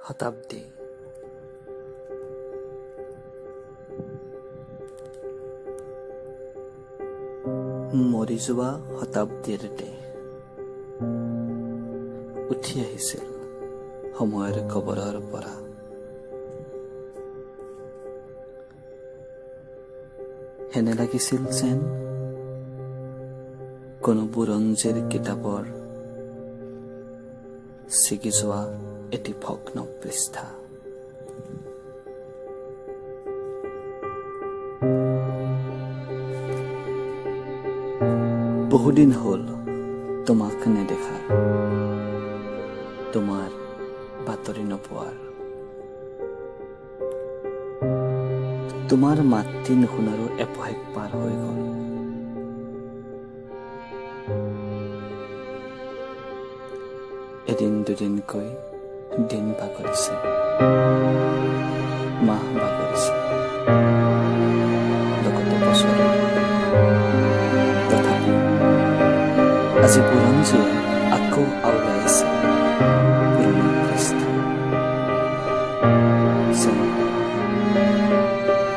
শতাব্দী। মৰি যোৱা শতাব্দীৰ দেহ উঠি আহিছিল সময়ৰ কবৰৰ পৰা। এনে লাগিছিল যেন কোনো বুৰঞ্জীৰ কিতাপৰ ছিগি যোৱা এটি ভগ্ন পৃষ্ঠা। বহুদিন হ'ল তোমাক নেদেখা, তোমাৰ বাতৰি নোপোৱাৰ, তোমাৰ মাতটি নুশুনাৰো এপহেক পাৰ হৈ গ'ল। এদিন দুদিনকৈ দিন বাগৰিছে, মাহ বাগৰিছে, লগতে বছৰ। তথাপি আজি বুৰঞ্জীয়ে আকৌ আওৰাইছে পুৰণি পৃষ্ঠা, যেন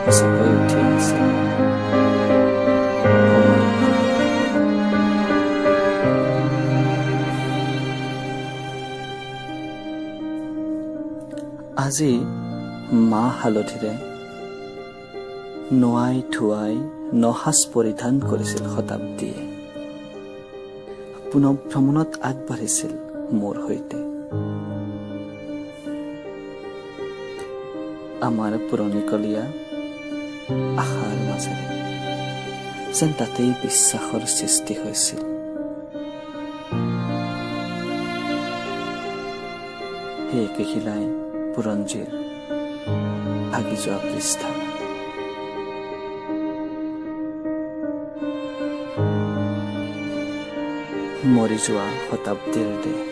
সঁচাকৈ উঠি আহিছে সময়ৰ কবৰৰ। আজি মাহ হালধিৰে নোৱাই ধুৱাই নসাজ পৰিধান কৰিছিল শতাব্দীয়ে। পুনঃভ্ৰমণত আগবাঢ়িছিল মোৰ সৈতে। আমাৰ পুৰণিকলীয়া আশাৰ মাজেৰে যেন তাতেই বিশ্বাসৰ সৃষ্টি হৈছিল। সেই একেখিলাই বুৰঞ্জীৰ ভাগি যোৱা পৃষ্ঠা। মৰি যোৱা শতাব্দীৰ দেহ।